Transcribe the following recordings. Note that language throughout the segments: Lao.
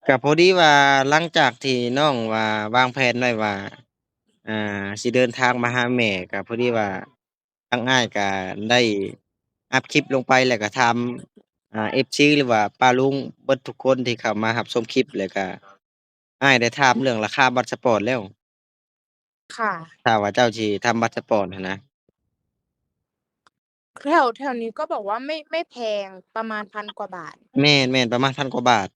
ກະພໍດີວ່າຫຼັງຈາກທີ່ນ້ອງວ່າວາງແຜນໄວ້ວ່າ ອ່າ ຊິເດີນທາງມາຫາແມ່ ກະພໍດີວ່າທາງອ້າຍກະໄດ້ອັບຄລິບລົງໄປ ແລ້ວກະຖາມ ອ່າ ເອັຟຊີ ຫຼືວ່າປ້າລຸງເບິດທຸກຄົນທີ່ເຂົ້າມາຮັບຊົມຄລິບ ແລ້ວກະອ້າຍໄດ້ຖາມເລື່ອງລາຄາບັດສະປອດແລ້ວ. ค่ะ ຖ້າວ່າເຈົ້າຊິທຳບັດສະປອດຫັ້ນນະ. ແຖວ ແຖວนี้ก็บอกว่าไม่ ไม่แพง ประมาณพันกว่าบาท ແມ່ນໆ ປະມານພັນກວ່າບາດ.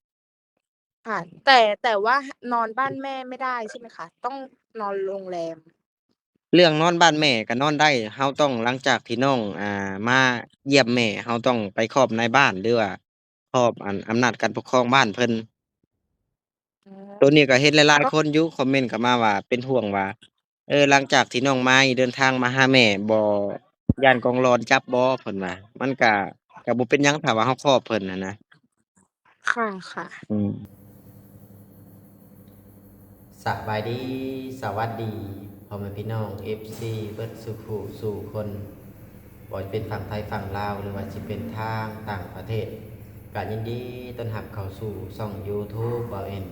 ค่ะ แต่ แต่ว่านอนบ้านแม่ไม่ได้ใช่ไหมคะ ต้องนอนโรงแรม. ເລື່ອງນອນບ້ານແມ່ກໍນອນໄດ້ ເຮົາຕ້ອງ ຫຼັງຈາກທີ່ນ້ອງ ອ່າ ມາຢ້ຽມແມ່ ເຮົາຕ້ອງໄປຂອບນາຍບ້ານ ຫຼືວ່າຂອບ ອັນ ອຳນາດການປົກຄອງບ້ານເພິ່ນ. ໂຕນີ້ກໍເຫັນຫຼາຍໆຄົນຢູ່ຄອມເມັນເຂົ້າມາວ່າເປັນຫ່ວງວ່າ ເອີ ຫຼັງຈາກທີ່ນ້ອງມາຍເດີນທາງມາຫາແມ່ ບໍ່ຢ້ານກອງລອນຈັບບໍ່ ເພິ່ນວ່າ. ມັນກະ ກະບໍ່ເປັນຫຍັງ ຖ້າວ່າເຮົາຂອບເພິ່ນຫັ້ນນະ. ค่ะ ค่ะ ອືມ. ສະບາຍດີ ສະຫວັດດີ ພໍ່ແມ່ພີ່ນ້ອງ ເອັຟຊີ ເບິດສູ່ຜູ້ສູ່ຄົນ ບໍ່ວ່າຈະເປັນຝັ່ງໄທຝັ່ງລາວ ຫຼືວ່າຊິເປັນທາງຕ່າງປະເທດ ກະຍິນດີຕ້ອນຮັບເຂົ້າສູ່ຊ່ອງຢູທູບ ບ່າວເອັນ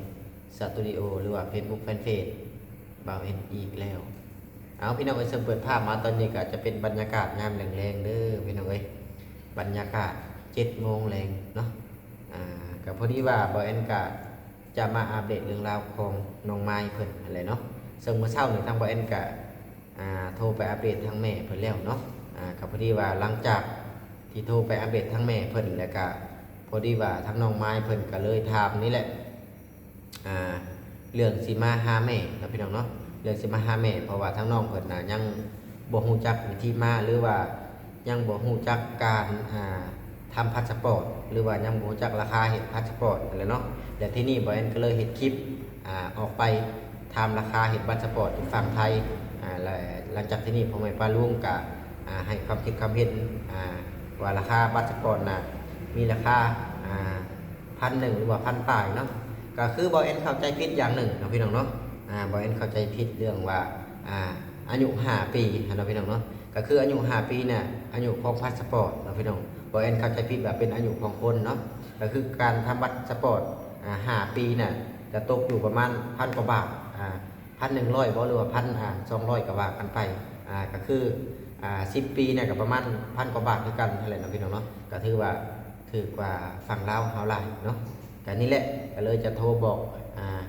ສະຕູດິໂອ ຫຼືວ່າເຟສບຸກແຟນເພຈ ບ່າວເອັນ ອີກແລ້ວ. ເອົາ ພີ່ນ້ອງເອີຍ ເຊິ່ງເປີດພາບມາຕອນນີ້ກະຈະເປັນບັນຍາກາດຍາມແລງໆເດີ ພີ່ນ້ອງເອີຍ ບັນຍາກາດເຈັດໂມງແລງເນາະ. ອ່າ ກະພໍດີວ່າບ່າວແອນກະຈະມາອັບເດດເລື່ອງລາວຂອງນ້ອງມາຍເພິ່ນຫັ້ນແຫຼະເນາະ. ເຊິ່ງມື້ເຊົ້ານີ້ທາງບ່າວແອນກະ ອ່າ ໂທໄປອັບເດດທາງແມ່ເພິ່ນແລ້ວເນາະ. ອ່າ ກະພໍດີວ່າຫຼັງຈາກທີ່ໂທໄປອັບເດດທາງແມ່ເພິ່ນ ແລ້ວກະພໍດີວ່າທາງນ້ອງມາຍເພິ່ນກະເລີຍຖາມນີ້ແຫຼະ ອ່າ ເລື່ອງຊິມາຫາແມ່ເນາະ ພີ່ນ້ອງເນາະ ເລື່ອງຊິມາຫາແມ່ ເພາະວ່າທາງນ້ອງເພິ່ນນະຍັງບໍ່ຮູ້ຈັກວິທີມາ ຫຼືວ່າຍັງບໍ່ຮູ້ຈັກການ ອ່າ ທຳພາສະປອດ ຫຼືວ່າຍັງບໍ່ຮູ້ຈັກລາຄາເຮັດພາສະປອດຫັ້ນແຫຼະເນາະ. ແລະທີນີ້ບ່າວແອນກໍເລີຍເຮັດຄລິບ ອ່າ ອອກໄປຖາມລາຄາເຮັດພາສະປອດຢູ່ຝັ່ງໄທ. ອ່າ ແລະຫຼັງຈາກທີ່ນີ້ພໍ່ແມ່ປ້າລຸງກະ ອ່າ ໃຫ້ຄວາມຄິດຄວາມເຫັນ ອ່າ ວ່າລາຄາພາສະປອດນະມີລາຄາ ອ່າ ພັນໜຶ່ງ ຫຼືວ່າພັນປາຍເນາະ. ກໍຄືບ່າວແອນເຂົ້າໃຈຜິດຢ່າງໜຶ່ງເນາະ ພີ່ນ້ອງເນາະ. ອ່າ ບ່າວແອນເຂົ້າໃຈຜິດເລື່ອງວ່າ ອ່າ ອາຍຸຫ້າປີຫັ້ນເນາະ ພີ່ນ້ອງເນາະ. ກໍຄືອາຍຸຫ້າປີນະ ອາຍຸຂອງພາສະປອດເນາະ ພີ່ນ້ອງ. ບ່າວແອນເຂົ້າໃຈຜິດວ່າເປັນອາຍຸຂອງຄົນເນາະ. ກໍຄືການທຳພາສະປອດ ອ່າ ຫ້າປີນະ ຈະຕົກຢູ່ປະມານພັນກວ່າບາດ ອ່າ ພັນໜຶ່ງຮ້ອຍບໍ ຫຼືວ່າພັນ ອ່າ ສອງຮ້ອຍ ກໍວ່າກັນໄປ. ອ່າ ກໍຄື ອ່າ ສິບປີນະ ກໍປະມານພັນກວ່າບາດຄືກັນຫັ້ນແຫຼະເນາະ ພີ່ນ້ອງເນາະ. ກໍຖືວ່າຖືກກວ່າຝັ່ງລາວເຮົາຫຼາຍເນາະ. ກໍນີ້ແຫຼະ ກໍເລີຍຈະໂທບອກ ອ່າ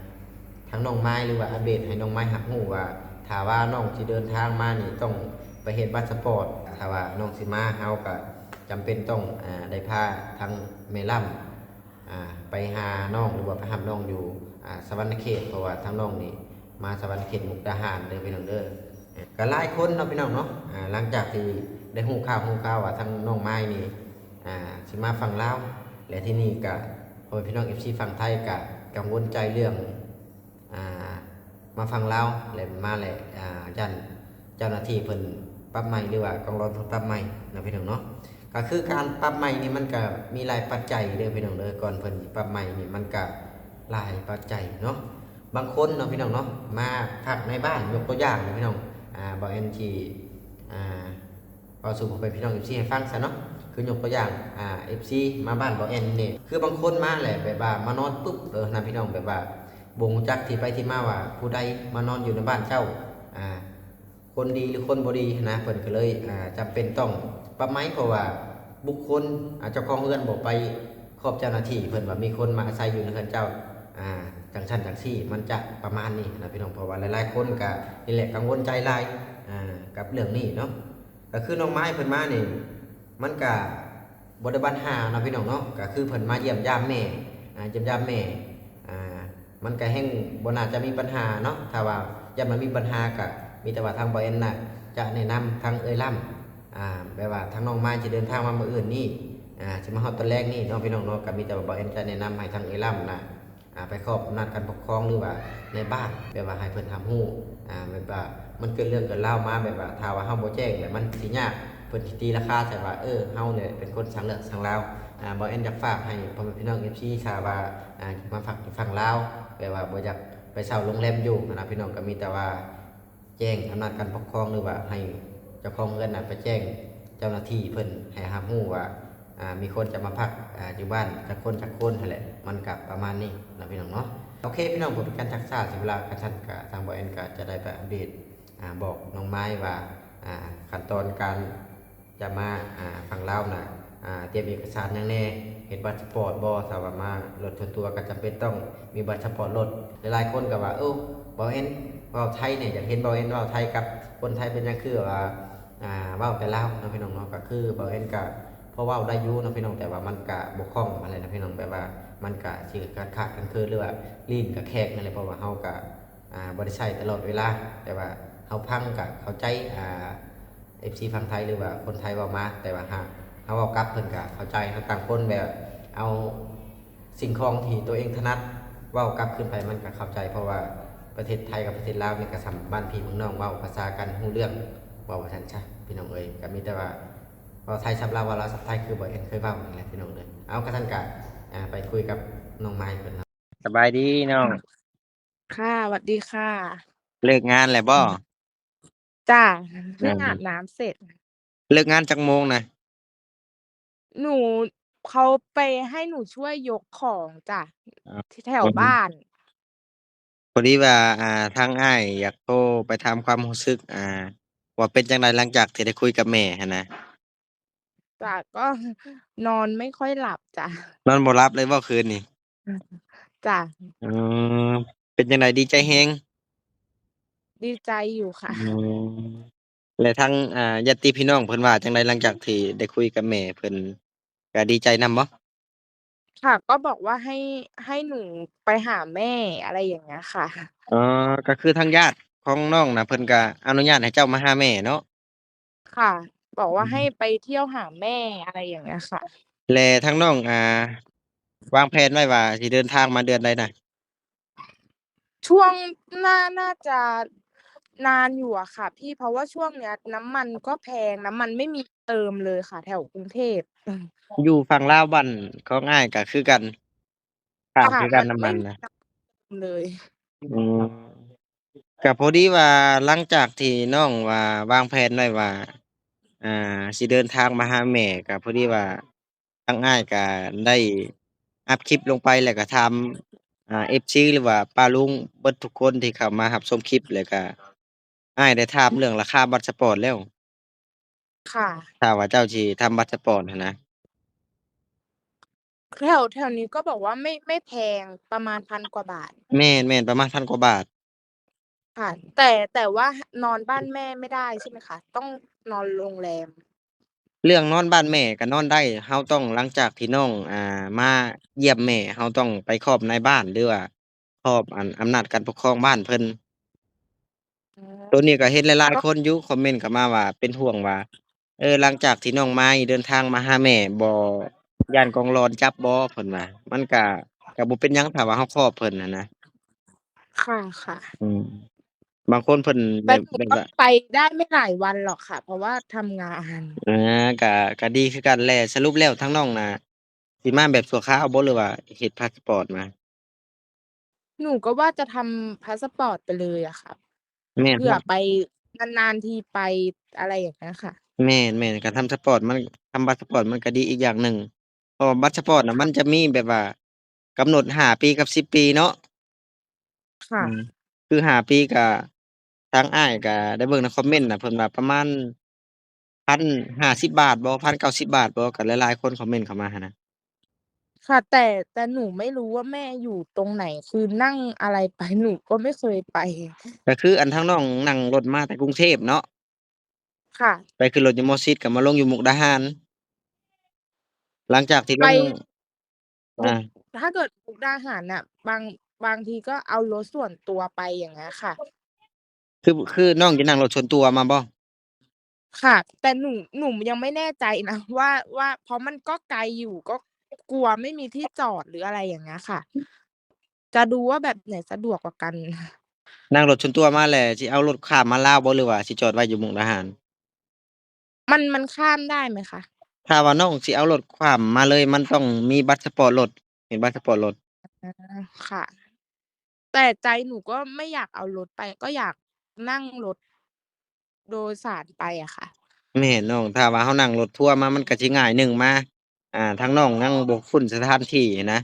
ທາງນ້ອງມາຍ ຫຼືວ່າອັບເດດໃຫ້ນ້ອງມາຍຮັບຮູ້ວ່າ ຖ້າວ່ານ້ອງຊິເດີນທາງມານີ້ຕ້ອງໄປເຮັດພາສະປອດ. ຖ້າວ່ານ້ອງຊິມາ ເຮົາກໍຈຳເປັນຕ້ອງ ອ່າ ໄດ້ພາທາງແມ່ລຳ ອ່າ ໄປຫານ້ອງ ຫຼືວ່າໄປຮັບນ້ອງຢູ່ ອ່າ ສະຫວັນນະເຂດ ເພາະວ່າທາງນ້ອງນີ້ມາສະຫວັນນະເຂດມຸກດາຫານເດີ ພີ່ນ້ອງເດີ. ກໍຫຼາຍຄົນເນາະ ພີ່ນ້ອງເນາະ ອ່າ ຫຼັງຈາກທີ່ໄດ້ຮູ້ຂ່າວຮູ້ຂ່າວວ່າທາງນ້ອງມາຍນີ້ ອ່າ ຊິມາຝັ່ງລາວ ແລະທີ່ນີ້ກໍພໍ່ແມ່ພີ່ນ້ອງເອັຟຊີຝັ່ງໄທກໍກັງວົນໃຈເລື່ອງ ອ່າ ມາຝັ່ງລາວ ແລະມາແລ້ວ ອ່າ ຢ້ານເຈົ້າໜ້າທີ່ເພິ່ນປັບໃໝ ຫຼືວ່າກອງລອນເພິ່ນປັບໃໝເນາະ ພີ່ນ້ອງເນາະ. ກໍຄືການປັບໃໝນີ້ມັນກໍມີຫຼາຍປັດໄຈເດີ ພີ່ນ້ອງເດີ. ກ່ອນເພິ່ນຊິປັບໃໝນີ້ມັນກໍຫຼາຍປັດໄຈເນາະ. ບາງຄົນເນາະ ພີ່ນ້ອງເນາະ ມາພັກໃນບ້ານ ຍົກຕົວຢ່າງເນາະ ພີ່ນ້ອງ ອ່າ ບ່າວແອນຊິ ອ່າ ເວົ້າສູ່ພໍ່ແມ່ພີ່ນ້ອງເອັຟຊີໃຫ້ຟັງຊະເນາະ. ຄືຍົກຕົວຢ່າງ ອ່າ ເອັຟຊີມາບ້ານບ່າວແອນນີ້ ຄືບາງຄົນມາແຫຼະ ແບບວ່າມານອນປຶບ ເອີ ນະ ພີ່ນ້ອງ ແບບວ່າບໍ່ຮູ້ຈັກທີ່ໄປທີ່ມາວ່າຜູ້ໃດມານອນຢູ່ໃນບ້ານເຈົ້າ ອ່າ ຄົນດີ ຫຼື ຄົນບໍ່ດີຫັ້ນນະ. ເພິ່ນກໍເລີຍ ອ່າ ຈຳເປັນຕ້ອງປັບໃໝ ເພາະວ່າບຸກຄົນ ອ່າ ເຈົ້າຂອງເຮືອນບໍ່ໄປຂອບເຈົ້າໜ້າທີ່ເພິ່ນວ່າມີຄົນມາອາໄສຢູ່ໃນເຮືອນເຈົ້າ ອ່າ ຈັ່ງຊັ້ນຈັ່ງຊີ້ ມັນຈະປະມານນີ້ນະ ພີ່ນ້ອງ. ເພາະວ່າຫຼາຍໆຄົນກໍນີ້ແຫຼະ ກັງວົນໃຈຫຼາຍ ອ່າ ກັບເລື່ອງນີ້ເນາະ. ກໍຄືນ້ອງມາຍເພິ່ນມານີ້ ມັນກະບໍ່ໄດ້ບັນຫາເນາະ ພີ່ນ້ອງເນາະ. ກໍຄືເພິ່ນມາຢ້ຽມຢາມແມ່ ອ່າ ຢ້ຽມຢາມແມ່ ອ່າ ມັນກະແຮ່ງບໍ່ໜ້າຈະມີບັນຫາເນາະ. ຖ້າວ່າຢ້ານມັນມີບັນຫາ ກະມີແຕ່ວ່າທາງບ່າວແອນນະຈະແນະນຳທາງເອື້ອຍລຳ ອ່າ ແບບວ່າທາງນ້ອງມາຍຊິເດີນທາງມາມື້ອື່ນນີ້ ອ່າ ຊິມາຮອດຕອນແລງນີ້ເນາະ ພີ່ນ້ອງເນາະ. ກະມີແຕ່ວ່າບ່າວແອນຈະແນະນຳໃຫ້ທາງເອື້ອຍລຳນະ ອ່າ ໄປຂອບອຳນາດການປົກຄອງ ຫຼືວ່າໃນບ້ານ ແບບວ່າໃຫ້ເພິ່ນຮັບຮູ້ ອ່າ ແບບວ່າມັນເກີດເລື່ອງເກີດລາວມາ ແບບວ່າຖ້າວ່າເຮົາບໍ່ແຈ້ງແລ້ວມັນຊິຍາກ ເພິ່ນຊິຕີລາຄາໃສ່ວ່າ ເອີ ເຮົາແຫຼະເປັນຄົນສ້າງເລື່ອງສ້າງລາວ. ອ່າ ບ່າວແອນຢາກຝາກໃຫ້ພໍ່ແມ່ພີ່ນ້ອງເອັຟຊີ ຖ້າວ່າ ອ່າ ມາພັກຢູ່ຝັ່ງລາວ ແບບວ່າບໍ່ຢາກໄປເຊົ່າໂຮງແຮມຢູ່ຫັ້ນນະ ພີ່ນ້ອງ ກໍມີແຕ່ວ່າ ແຈ້ງອຳນາດການປົກຄອງ ຫຼືວ່າໃຫ້ເຈົ້າຂອງເຮືອນນະໄປແຈ້ງເຈົ້າໜ້າທີ່ເພິ່ນໃຫ້ຮັບຮູ້ວ່າ ອ່າ ມີຄົນຈະມາພັກ ອ່າ ຢູ່ບ້ານຈັກຄົນຈັກຄົນຫັ້ນແຫຼະ ມັນກະປະມານນີ້. ນະພີ່ນ້ອງເນາະ. ໂອເຄພີ່ນ້ອງ ບໍ່ເປັນການຊັກຊ້າເສຍເວລາ ຄັນຊັ້ນກະທາງບ່າວແອນກະຈະໄດ້ໄປອັບເດດ ອ່າ ບອກນ້ອງມາຍວ່າ ອ່າ ຂັ້ນຕອນການຈະມາ ອ່າ ຝັ່ງລາວນະ ອ່າ ຕຽມເອກະສານຫຍັງແດ່ ເຮັດບັດສະປອດບໍ່? ຖ້າວ່າມາລົດສ່ວນຕົວກະຈຳເປັນຕ້ອງມີບັດສະປອດລົດ. ຫຼາຍໆຄົນກະວ່າ ເອີ ບ່າວແອນເວົ້າໄທແດ່ ຢາກເຫັນບ່າວແອນເວົ້າໄທກັບຄົນໄທ ເປັນຫຍັງຄືວ່າ ອ່າ ເວົ້າແຕ່ລາວເນາະພີ່ນ້ອງເນາະ. ກະຄືບ່າວແອນກະພໍເວົ້າໄດ້ຢູ່ເນາະພີ່ນ້ອງ ແຕ່ວ່າມັນກະບໍ່ຄ່ອງປານໃດນະພີ່ນ້ອງ ແບບວ່າມັນກະຊິຂາດໆເຂີນໆ ຫຼືວ່າລີ້ນກະແຂກນັ້ນແຫຼະ ເພາະວ່າເຮົາກະ ອ່າ ບໍ່ໄດ້ໃຊ້ຕະຫຼອດເວລາ ແຕ່ວ່າເຮົາຟັງກະເຂົ້າໃຈ ອ່າ ເອັຟຊີຝັ່ງໄທ ຫຼືວ່າຄົນໄທເວົ້າມາ ແຕ່ວ່າຫາກເຮົາເວົ້າກັບເພິ່ນກະເຂົ້າໃຈ. ເຮົາຕ່າງຄົນແບບເອົາສິ່ງຂອງທີ່ຕົວເອງຖະໜັດເວົ້າກັບຄືນໄປ ມັນກະເຂົ້າໃຈ ເພາະວ່າປະເທດໄທກັບປະເທດລາວນີ້ກະສ່ຳບ້ານພີ່ເມືອງນ້ອງ ເວົ້າພາສາກັນຮູ້ເລື່ອງ ເວົ້າວ່າຊັ້ນຊະພີ່ນ້ອງເອີຍ. ກະມີແຕ່ວ່າເວົ້າໄທຊຳລາວ ເວົ້າລາວຊຳໄທ ຄືບ່າວແອນເຄີຍເວົ້ານັ້ນແຫຼະພີ່ນ້ອງເອີຍ. ເອົາ ກະຊັ້ນກະ ອ່າ ໄປຄຸຍກັບນ້ອງມາຍເພິ່ນເນາະ. ສະບາຍດີນ້ອງ. ຄ່ະ ຫວັດດີຄ່ະ. ເລີກງານແລ້ວບໍ່? ອືມ ຈ້າ ເພິ່ງອາບນ້ຳເສັດ. ເລີກງານຈັກໂມງນະ? ໜູ ເຂົາໄປໃຫ້ໜູຊ່ວຍຍົກຂອງຈ້າ ອໍ ທີ່ແຖວ ອືມ ບ້ານ. ພໍດີວ່າ ອ່າ ທາງອ້າຍຢາກໂທໄປຖາມຄວາມຮູ້ສຶກ ອ່າ ວ່າເປັນຈັ່ງໃດຫຼັງຈາກທີ່ໄດ້ຄຸຍກັບແມ່ຫັ້ນນະ? ຈ້າ ກໍນອນໄມ່ຄ່ອຍຫຼັບຈ້າ. ນອນບໍ່ຫຼັບເລີຍບໍ່ຄືນນີ້? ຈ້າ. ເອີ ເປັນຈັ່ງໃດ ດີໃຈແຮງ? ດີໃຈຢູ່ຄ່ະ. ອືມ ແລະ ທາງ ອ່າ ຍາດຕິພີ່ນ້ອງເພິ່ນວ່າຈັ່ງໃດ ຫຼັງຈາກທີ່ໄດ້ຄຸຍກັບແມ່ເພິ່ນ ກະດີໃຈນຳບໍ່? ຄ່ະ ກໍບອກວ່າໃຫ້ ໃຫ້ໜູໄປຫາແມ່ ອະໄລຢ່າງເງີ້ຍຄ່ະ. ອໍ ກໍຄືທາງຍາດຂອງນ້ອງນະ ເພິ່ນກະອະນຸຍາດໃຫ້ເຈົ້າມາຫາແມ່ເນາະ? ຄ່ະ ບອກວ່າ ອືມ ໃຫ້ໄປທ່ຽວຫາແມ່ ອະໄລຢ່າງເງີ້ຍຄ່ະ. ແລະ ທາງນ້ອງ ອ່າ ວາງແຜນໄວ້ວ່າຊິເດີນທາງມາເດືອນໃດນະ? ຊ່ວງ ໜ້າ ໜ້າຈະນານຢູ່ອະຄ່ະພີ່ ເພາະວ່າຊ່ວງເນີ້ຍນ້ຳມັນກໍແພງ ນ້ຳມັນໄມ່ມີເຕີມເລີຍຄ່ະ ແຖວກຸງເທບ. ຢູ່ຝັ່ງລາວ ບ້ານຂອງອ້າຍກະຄືກັນ ຂາດຄືກັນ ນ້ຳມັນນະ ເລີຍ. ອືມ ກະພໍດີວ່າຫຼັງຈາກທີ່ນ້ອງວ່າວາງແຜນໄວ້ວ່າ ອ່າ ຊິເດີນທາງມາຫາແມ່ ກະພໍດີວ່າ ທາງອ້າຍກະໄດ້ອັບຄລິບລົງໄປ ແລ້ວກະຖາມ ອ່າ ເອັຟຊີ ຫຼືວ່າປ້າລຸງເບິດທຸກຄົນທີ່ເຂົ້າມາຮັບຊົມຄລິບ ແລ້ວກະອ້າຍໄດ້ຖາມເລື່ອງລາຄາບັດສະປອດແລ້ວ. ຄ່ະ ຖ້າວ່າເຈົ້າຊິທຳບັດສະປອດຫັ້ນນະ. ແຖວ ແຖວນີ້ກໍບອກວ່າໄມ່ ໄມ່ແພງ ປະມານພັນກວ່າບາດ. ແມ່ນໆ ປະມານພັນກວ່າບາດ. ຄ່ະ ແຕ່ ແຕ່ວ່າ ນອນບ້ານແມ່ໄມ່ໄດ້ໃຊ່ໄໝຄະ? ຕ້ອງນອນໂຮງແຮມ. ເລື່ອງນອນບ້ານແມ່ກໍນອນໄດ້ ເຮົາຕ້ອງ ຫຼັງຈາກທີ່ນ້ອງ ອ່າ ມາຢ້ຽມແມ່ ເຮົາຕ້ອງໄປຂອບນາຍບ້ານ ຫຼືວ່າຂອບ ອັນ ອຳນາດການປົກຄອງບ້ານເພິ່ນ. ໂຕນີ້ກໍເຫັນຫຼາຍໆຄົນຢູ່ຄອມເມັນເຂົ້າມາວ່າເປັນຫ່ວງວ່າ ເອີ ຫຼັງຈາກທີ່ນ້ອງມາຍເດີນທາງມາຫາແມ່ບໍ່ ຢ້ານກອງລອນຈັບບໍ່ ເພິ່ນວ່າ. ມັນກະ ກະບໍ່ເປັນຫຍັງ ຖ້າວ່າເຮົາຂອບເພິ່ນຫັ້ນນະ. ຄ່ະໆ ອືມ ບາງຄົນເພິ່ນ ແຕ່ ແບບ ແບບວ່າ ໄປໄດ້ໄມ່ຫຼາຍວັນຫຼອກຄ່ະ ເພາະວ່າທຳງານ. ເອີ ກະ ກະດີຄືກັນແຫຼະ. ສະຫຼຸບແລ້ວທາງນ້ອງນະ ຊິມາແບບຊົ່ວຄາວບໍ່ ຫຼືວ່າເຮັດພາສະປອດມາ? ໜູກໍວ່າຈະທຳພາສະປອດໄປເລີຍອະຄ່ະ. ແມ່ນ ເພື່ອໄປນານໆທີໄປ ອະໄລຢ່າງເງີ້ຍຄ່ະ. ແມ່ນໆ ການທຳສະປອດມັນ ທຳບັດສະປອດມັນກະດີອີກຢ່າງໜຶ່ງ ເພາະວ່າບັດສະປອດນະ ມັນຈະມີແບບວ່າກຳນົດຫ້າປີກັບສິບປີເນາະ. ຄ່ະ ອືມ ຄືຫ້າປີກະ ທາງອ້າຍກະໄດ້ເບິ່ງໃນຄອມເມັນນະ ເພິ່ນວ່າປະມານ ພັນຫ້າສິບບາດບໍ່ ພັນເກົ້າສິບບາດບໍ່ ກໍຫຼາຍໆຄົນຄອມເມັນເຂົ້າມາຫັ້ນນະ. ຄ່ະ ແຕ່ ແຕ່ໜູໄມ່ຮູ້ວ່າແມ່ຢູ່ຕົງໄຫນ ຄືນັ່ງອະໄລໄປ ໜູກໍໄມ່ເຄີຍໄປ. ກໍຄືອັນທາງນ້ອງນັ່ງລົດມາແຕ່ກຸງເທບເນາະ. ຄ່ະ ໄປຂຶ້ນລົດຢູ່ໝໍຊິດ ກໍມາລົງຢູ່ມຸກດາຫານ. ຫຼັງຈາກທີ່ລົງ ໄປ ອ່າ ຖ້າເກີດມຸກດາຫານນະ ບາງ ບາງທີກໍເອົາລົດສ່ວນຕົວໄປຢ່າງເງີ້ຍຄ່ະ. ຄື ຄືນ້ອງຈະນັ່ງລົດສ່ວນຕົວມາບໍ່? ຄ່ະ ແຕ່ໜູ ໜູຍັງໄມ່ແນ່ໃຈນະວ່າ ວ່າ ເພາະມັນກໍໄກຢູ່ ກໍກົວໄມ່ມີທີ່ຈອດ ຫຼື ອະໄລຢ່າງເງີ້ຍຄ່ະ. ຈະດູວ່າແບບໄຫນສະດວກກວ່າກັນ. ນັ່ງລົດສ່ວນຕົວມາແລ້ວ ຊິເອົາລົດຂ້າມມາລາວບໍ່ ຫຼືວ່າຊິຈອດໄວ້ຢູ່ມຸກດາຫານ? ມັນ ມັນຂ້າມໄດ້ໄໝຄະ? ຖ້າວ່ານ້ອງຊິເອົາລົດຂ້າມມາເລີຍ ມັນຕ້ອງມີບັດສະປອດລົດ ເຫັນບັດສະປອດລົດ. ອືມ ຄ່ະ ແຕ່ໃຈໜູກໍໄມ່ຢາກເອົາລົດໄປ ກໍຢາກນັ່ງລົດໂດຍສານໄປອະຄ່ະ. ແມ່ນນ້ອງ ຖ້າວ່າເຮົານັ່ງລົດທົວມາ ມັນກໍຊິງ່າຍ ໜຶ່ງມາ ອ່າ ທາງນ້ອງຍັງບໍ່ຄຸ້ນສະຖານທີ່ນະ.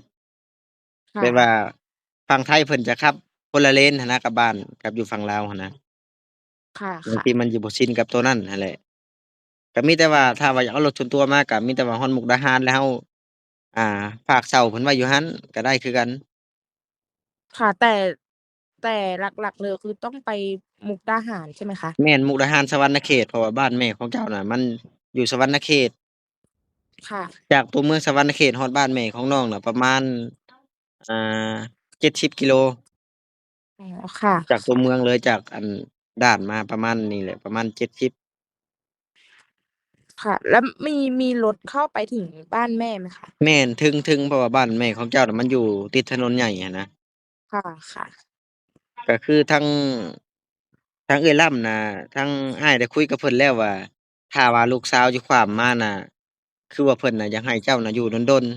ແບບວ່າ ຝັ່ງໄທເພິ່ນຈະຂັບຄົນລະເລນຫັ້ນນະ ກັບບ້ານ ກັບຢູ່ຝັ່ງລາວຫັ້ນນະ. ຄ່ະ ບາງທີມັນຊິບໍ່ຊິນກັບໂຕນັ້ນຫັ້ນແຫຼະ. ກໍມີແຕ່ວ່າຖ້າວ່າຢາກເອົາລົດສ່ວນຕົວມາ ກໍມີແຕ່ວ່າຮອດມຸກດາຫານ ແລ້ວເຮົາ ອ່າ ຝາກເຊົ່າເພິ່ນໄວ້ຢູ່ຫັ້ນກໍໄດ້ຄືກັນ. ຄ່ະ ແຕ່ ແຕ່ຫຼັກໆເລີຍຄືຕ້ອງໄປມຸກດາຫານໃຊ່ໄໝຄະ? ແມ່ນ ມຸກດາຫານ ສະຫວັນນະເຂດ ເພາະວ່າບ້ານແມ່ຂອງເຈົ້ານະ ມັນຢູ່ສະຫວັນນະເຂດ. ຄ່ະ ຈາກຕົວເມືອງສະຫວັນນະເຂດຮອດບ້ານແມ່ຂອງນ້ອງນະ ປະມານ ອ່າ ເຈັດສິບກິໂລ. ອໍ ຄ່ະ ຈາກຕົວເມືອງເລີຍ ຈາກອັນດ່ານມາປະມານນີ້ແຫຼະ ປະມານເຈັດສິບ. ຄ່ະ ແລ້ວມີ ມີລົດເຂົ້າໄປເຖິງບ້ານແມ່ໄໝຄະ? ແມ່ນ ເຖິງ ເຖິງ ເພາະວ່າບ້ານແມ່ຂອງເຈົ້ານະ ມັນຢູ່ຕິດຖະໜົນໃຫຍ່ຫັ້ນນະ. ຄ່ະ ຄ່ະ ກໍຄືທາງ ທາງເອື້ອຍລຳນະ ທາງອ້າຍໄດ້ຄຸຍກັບເພິ່ນແລ້ວວ່າ ຖ້າວ່າລູກສາວຊິຄວ້ຳມານະ ຄືວ່າເພິ່ນນະຢາກໃຫ້ເຈົ້ານະຢູ່ດົນໆ.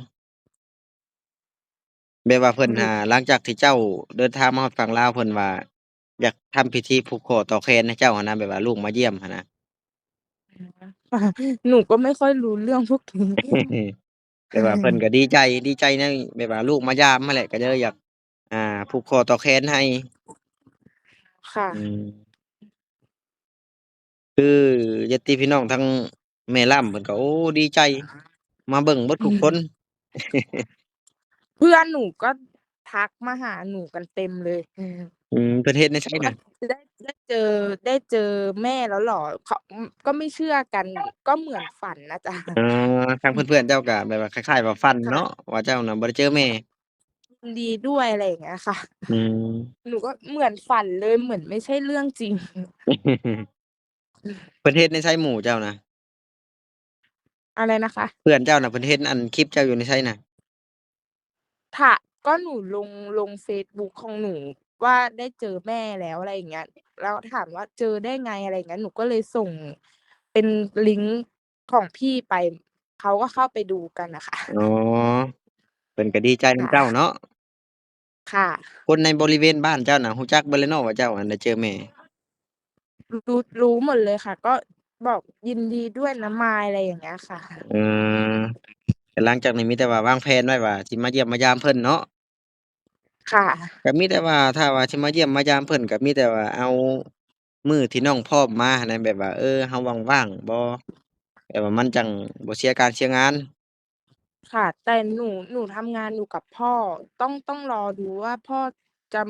ແບບວ່າເພິ່ນ ອືມ ຫາ ຫຼັງຈາກທີ່ເຈົ້າເດີນທາງມາຮອດຝັ່ງລາວ ເພິ່ນວ່າຢາກທຳພິທີຜູກຂໍ້ຕໍ່ແຂນໃຫ້ເຈົ້າຫັ້ນນະ ແບບວ່າລູກມາຢ້ຽມຫັ້ນນະ. ອໍ ໜູກໍໄມ່ຄ່ອຍຮູ້ເລື່ອງພວກນີ້ ແຕ່ວ່າເພິ່ນກໍດີໃຈ ດີໃຈໃນແບບວ່າລູກມາຢາມຫັ້ນແຫຼະ ກໍເລີຍຢາກ ອ່າ ຜູກຂໍ້ຕໍ່ແຂນໃຫ້. ຄ່ະ ອືມ. ຄືຍາດຕິພີ່ນ້ອງທາງແມ່ລຳເພິ່ນກໍ ໂອ້ ດີໃຈ ມາເບິ່ງເບິດທຸກຄົນ. ເພື່ອນໜູກໍທັກມາຫາໜູກັນເຕັມເລີຍ. ອືມ ເພິ່ນເຮັດໃນໃສນະ? ໄດ້ ໄດ້ເຈີ ໄດ້ເຈີແມ່ແລ້ວເຫລອ? ເຂົາ ອືມ ກໍໄມ່ເຊື່ອກັນ ກໍເໝືອນຝັນນະຈະ. ເອີ ທາງເພື່ອນໆເຈົ້າກໍແບບວ່າຄ້າຍໆວ່າຝັນເນາະ ວ່າເຈົ້ານະບໍ່ໄດ້ເຈີແມ່. ຍິນດີດ້ວຍ ອະໄລຢ່າງເງີ້ຍຄ່ະ. ອືມ ໜູກໍເໝືອນຝັນເລີຍ ເໝືອນໄມ່ໃຊ່ເລື່ອງຈິງ. ເພິ່ນເຮັດໃນໃສໝູ່ເຈົ້ານະ? ອະໄລນະຄະ? ເພື່ອນເຈົ້ານະ ເພິ່ນເຫັນອັນຄລິບເຈົ້າຢູ່ໃນໃສນະ? ຖ້າ ກໍໜູລົງ ລົງເຟສບຸກຂອງໜູວ່າໄດ້ເຈີແມ່ແລ້ວ ອະໄລຢ່າງເງີ້ຍ ແລ້ວຖາມວ່າເຈີໄດ້ໄງ ອະໄລຢ່າງເງີ້ຍ ໜູກໍເລີຍສົ່ງເປັນລິ້ງ ຂອງພີ່ໄປ ເຂົາກໍເຂົ້າໄປດູກັນນະຄະ. ອໍ ເພິ່ນກໍດີໃຈນຳເຈົ້າເນາະ. ຄ່ະ ຄົນໃນບໍລິເວນບ້ານເຈົ້ານະ ຮູ້ຈັກເບິດແລ້ວເນາະວ່າເຈົ້າ ອັນ ໄດ້ເຈີແມ່? ຮູ້ ຮູ້ໝົດເລີຍຄ່ະ ກໍບອກຍິນດີດ້ວຍນະມາຍ ອະໄລຢ່າງເງີ້ຍຄ່ະ. ເອີ ກໍຫຼັງຈາກນີ້ມີແຕ່ວ່າວາງແຜນໄວ້ວ່າຊິມາຢ້ຽມມາຢາມເພິ່ນເນາະ. ຄ່ະ ກໍມີແຕ່ວ່າ ຖ້າວ່າຊິມາຢ້ຽມມາຢາມເພິ່ນ ກໍມີແຕ່ວ່າເອົາມື້ທີ່ນ້ອງພ້ອມມາຫັ້ນນະ ແບບວ່າ ເອີ ເຮົາວ່າງໆບໍ່ ແບບວ່າມັນຈັ່ງບໍ່ເສຍການເສຍງານ. ຄ່ະ ແຕ່ໜູ ໜູທຳງານຢູ່ກັບພໍ່ ຕ້ອງ ຕ້ອງລໍດູວ່າພໍ່ຈະ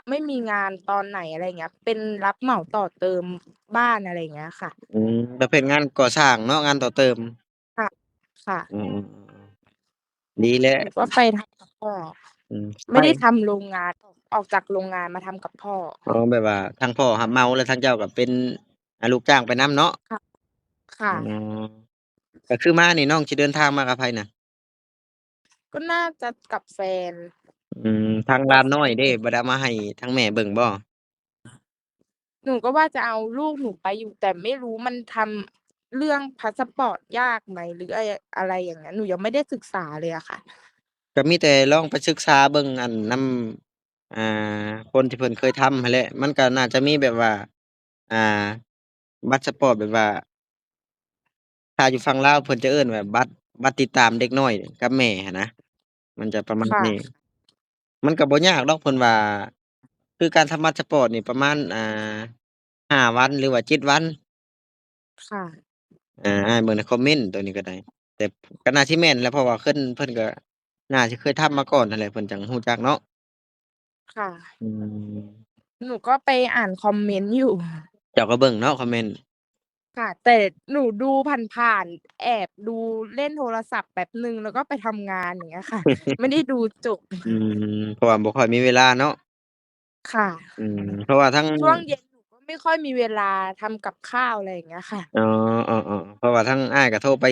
ໄມ່ມີງານຕອນໄຫນ ອະໄລເງີ້ຍ ເປັນຮັບເໝົາຕໍ່ເຕີມບ້ານ ອະໄລເງີ້ຍຄ່ະ. ອືມ ປະເພດງານກໍ່ສ້າງເນາະ ງານຕໍ່ເຕີມ. ຄ່ະ ຄ່ະ ອືມ ອືມ ອືມ ອືມ ດີແລ້ວ ກໍໄປທຳກັບພໍ່. ອືມ ໄມ່ໄດ້ທຳໂລງງານ ອອກຈາກໂລງງານມາທຳກັບພໍ່. ອໍ ແບບວ່າທາງພໍ່ຮັບເໝົາ ແລ້ວທາງເຈົ້າກໍເປັນ ອາ ລູກຈ້າງໄປນຳເນາະ. ຄ່ະ ຄ່ະ ອືມ ກໍຄືມານີ້ນ້ອງຊິເດີນທາງມາກັບໃຜນະ? ກໍໜ້າຈະກັບແຟນ. ອືມ ທາງຫຼານນ້ອຍເດ້ ບໍ່ໄດ້ເອົາມາໃຫ້ທາງແມ່ເບິ່ງບໍ່? ໜູກໍວ່າຈະເອົາລູກໜູໄປຢູ່ ແຕ່ໄມ່ຮູ້ມັນທຳເລື່ອງພາສະປອດຍາກໄໝ ຫຼື ອະ ອະໄລຢ່າງເງີ້ຍ ໜູຍັງໄມ່ໄດ້ສຶກສາເລີຍອະຄ່ະ. ກໍມີແຕ່ລອງໄປສຶກສາເບິ່ງ ອັນ ນຳ ອ່າ ຄົນທີ່ເພິ່ນເຄີຍທຳຫັ້ນແຫຼະ ມັນກໍໜ້າຈະມີແບບວ່າ ອ່າ ບັດສະປອດ ແບບວ່າ ຖ້າຢູ່ຝັ່ງລາວເພິ່ນຈະເອີ້ນວ່າບັດ ບັດຕິດຕາມເດັກນ້ອຍກັບແມ່ຫັ້ນນະ ມັນຈະປະມານ ຄ່ະ ນີ້. ມັນກໍບໍ່ຍາກດອກ ເພິ່ນວ່າ ຄືການທຳບັດສະປອດນີ້ປະມານ ອ່າ ຫ້າວັນ ຫຼືວ່າເຈັດວັນ. ຄ່ະ ອ່າ ອ່ານເບິ່ງໃນຄອມເມັນໂຕນີ້ກໍໄດ້ ແຕ່ກໍໜ້າຊິແມ່ນແຫຼະ ເພາະວ່າເພິ່ນ ເພິ່ນກໍໜ້າຊິເຄີຍທຳມາກ່ອນຫັ້ນແຫຼະ ເພິ່ນຈັ່ງຮູ້ຈັກເນາະ. ຄ່ະ ອືມ ໜູກໍໄປອ່ານຄອມເມັນຢູ່. ເຈົ້າກໍເບິ່ງເນາະຄອມເມັນ. ຄ່ະ ແຕ່ໜູດູຜ່ານໆ ແອບດູເລ່ນໂທລະສັບແປັບໜຶ່ງ ແລ້ວກໍໄປທຳງານ ຢ່າງເງີ້ຍຄ່ະ ໄມ່ໄດ້ດູຈົບ. ອືມ ເພາະວ່າບໍ່ຄ່ອຍມີເວລາເນາະ. ຄ່ະ ອືມ ເພາະວ່າທັງ ຊ່ວງເຢັນໜູກໍໄມ່ຄ່ອຍມີເວລາທຳກັບຂ້າວ ອະໄລຢ່າງເງີ້ຍຄ່ະ. ອໍ ເອີ ເອີ ເພາະວ່າທັງອ້າຍກໍໂທໄປ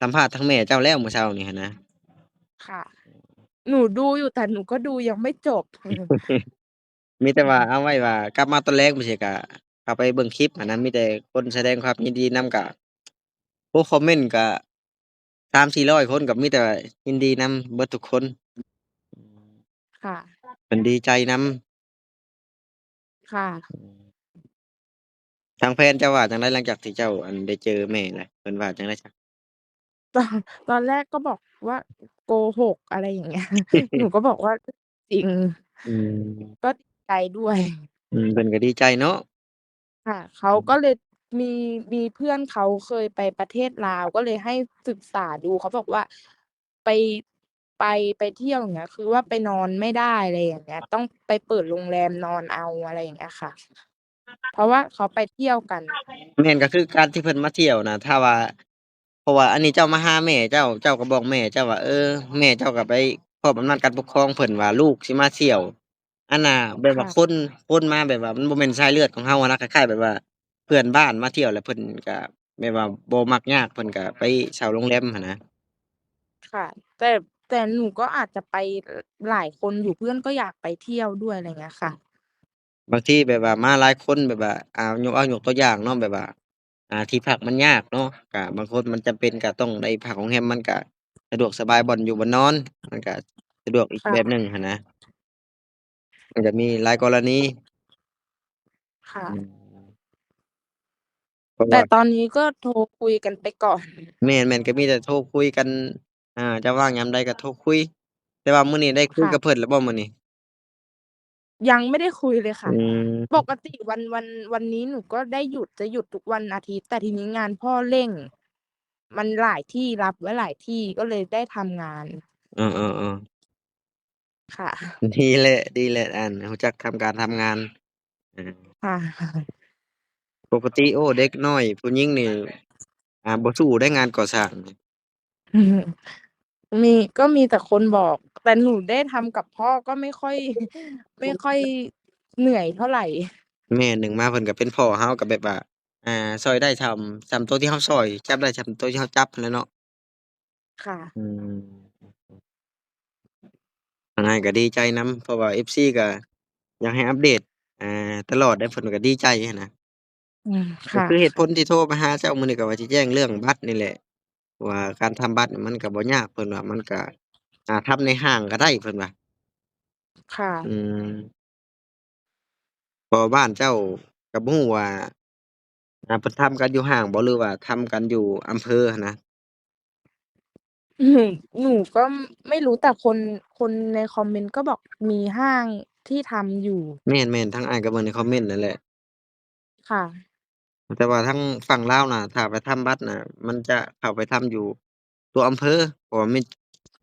ສຳພາດທາງແມ່ເຈົ້າແລ້ວມື້ເຊົ້ານີ້ຫັ້ນນະ. ຄ່ະ ໜູດູຢູ່ ແຕ່ໜູກໍດູຍັງໄມ່ຈົບ. ມີແຕ່ວ່າເອົາໄວ້ວ່າກັບມາຕອນແລງ ບໍ່ຊີ້ກະເຂົ້າໄປເບິ່ງຄລິບຫັ້ນນະ ມີແຕ່ຄົນສະແດງຄວາມຍິນດີນຳ ກະ ໂອ້ ຄອມເມັນກະສາມສີ່ຮ້ອຍຄົນ ກໍມີແຕ່ວ່າຍິນດີນຳເບິດທຸກຄົນ. ຄ່ະ ເພິ່ນດີໃຈນຳ. ຄ່ະ ອືມ ທາງແຟນເຈົ້າວ່າຈັ່ງໃດ ຫຼັງຈາກທີ່ເຈົ້າ ອັນ ໄດ້ເຈີແມ່ແລ້ວ ເພິ່ນວ່າຈັ່ງໃດຊະ? ຕອນ ຕອນແລກກໍບອກວ່າໂກຫົກ ອະໄລຢ່າງເງີ້ຍ ໜູກໍບອກວ່າຈິງ. อืม ก็ดีใจด้วย อืม เพิ่นก็ดีใจเนาะ ค่ะ เขาก็เลยมี มีเพื่อนเขาเคยไปประเทศลาว ก็เลยให้ศึกษาดู เขาบอกว่าไป ไป ไปเที่ยวอย่างเงี้ย คือว่าไปนอนไม่ได้ อะไรอย่างเงี้ย ต้องไปเปิดโรงแรมนอนเอา อะไรอย่างเงี้ยค่ะ เพราะว่าเขาไปเที่ยวกัน แม่น ก็คือการที่เพิ่นมาเที่ยวนะ ถ้าว่า เพราะว่าอันนี้เจ้ามาหาแม่เจ้า เจ้าก็บอกแม่เจ้าว่า เออ แม่เจ้าก็ไปมอบอำนาจการปกครองเพิ่นว่าลูกสิมาเที่ยว อันน่ะ แบบว่า ค่ะ คน คนมาแบบว่ามันบ่แม่นสายเลือดของเฮาหั้นนะ คล้ายๆ แบบว่าเพื่อนบ้านมาเที่ยวแล้วเพิ่นก็แบบว่าบ่มักยาก เพิ่นก็ไปเช่าโรงแรมหั้นนะ ค่ะ แต่ แต่หนูก็อาจจะไปหลายคนอยู่ เพื่อนก็อยากไปเที่ยวด้วย อะไรเงี้ยค่ะ บางทีแบบว่ามาหลายคนแบบว่า อ่า ยก เอายกตัวอย่างเนาะ แบบว่า อ่า ที่พักมันยากเนาะ ก็บางคนมันจำเป็นก็ต้องได้พักโรงแรม มันก็สะดวกสบาย บ่อนอยู่บ่อนนอน มันก็สะดวกอีก ค่ะ แบบหนึ่งหั้นนะ มันก็มีหลายกรณี ค่ะ อืม เพราะว่า แต่ตอนนี้ก็โทรคุยกันไปก่อน แม่นๆ ก็มีแต่โทรคุยกัน อ่า จะว่างยามใดก็โทรคุย แต่ว่ามื้อนี้ได้คุย ค่ะ กับเพิ่นแล้วบ่มื้อนี้? ยังไม่ได้คุยเลยค่ะ อืม ปกติวัน วัน วันนี้หนูก็ได้หยุด จะหยุดทุกวันอาทิตย์ แต่ทีนี้งานพ่อเร่ง มันหลายที่ รับไว้หลายที่ ก็เลยได้ทำงาน เออๆๆ ค่ะ ดีแหละ ดีแหละ อัน รู้จักทำการทำงาน เออ ค่ะ ปกติ โอ้ เด็กน้อยผู้หญิงนี่ อ่า บ่สู้ได้งานก่อสร้าง มี ก็มีแต่คนบอก แต่หนูได้ทำกับพ่อก็ไม่ค่อย ไม่ค่อยเหนื่อยเท่าไหร่ แม่น หนึ่งมาเพิ่นก็เป็นพ่อ เฮาก็แบบว่า อ่า ซ่อยได้ส่ำ ส่ำโตที่เฮาซ่อย จับได้ส่ำโตที่เฮาจับหั้นแหละเนาะ ค่ะ อืม ทางอ้ายก็ดีใจนำ เพราะว่าเอฟซีก็อยากให้อัปเดต อ่า ตลอดเด้ เพิ่นก็ดีใจหั้นนะ อืม ก็ ค่ะ คือเหตุผลที่โทรไปหาเจ้ามื้อนี้ก็ว่าสิแจ้งเรื่องบัตรนี่แหละ ว่าการทำบัตรนี่มันก็บ่ยาก เพิ่นว่ามันก็ อ่า ทำในห้างก็ได้ เพิ่นว่า ค่ะ อืม เพราะบ้านเจ้าก็บ่ฮู้ว่า อ่า เพิ่นทำกันอยู่ห้างบ่ หรือว่าทำกันอยู่อำเภอหั้นนะ? หนู หนูก็ไม่รู้ แต่คน คนในคอมเมนต์ก็บอกมีห้างที่ทำอยู่ แม่นๆ ทางอ้ายก็เบิ่งในคอมเมนต์นั่นแหละ ค่ะ แต่ว่าทางฝั่งลาวน่ะ ถ้าไปทำบัตรน่ะ มันจะเข้าไปทำอยู่ตัวอำเภอ เพราะว่ามัน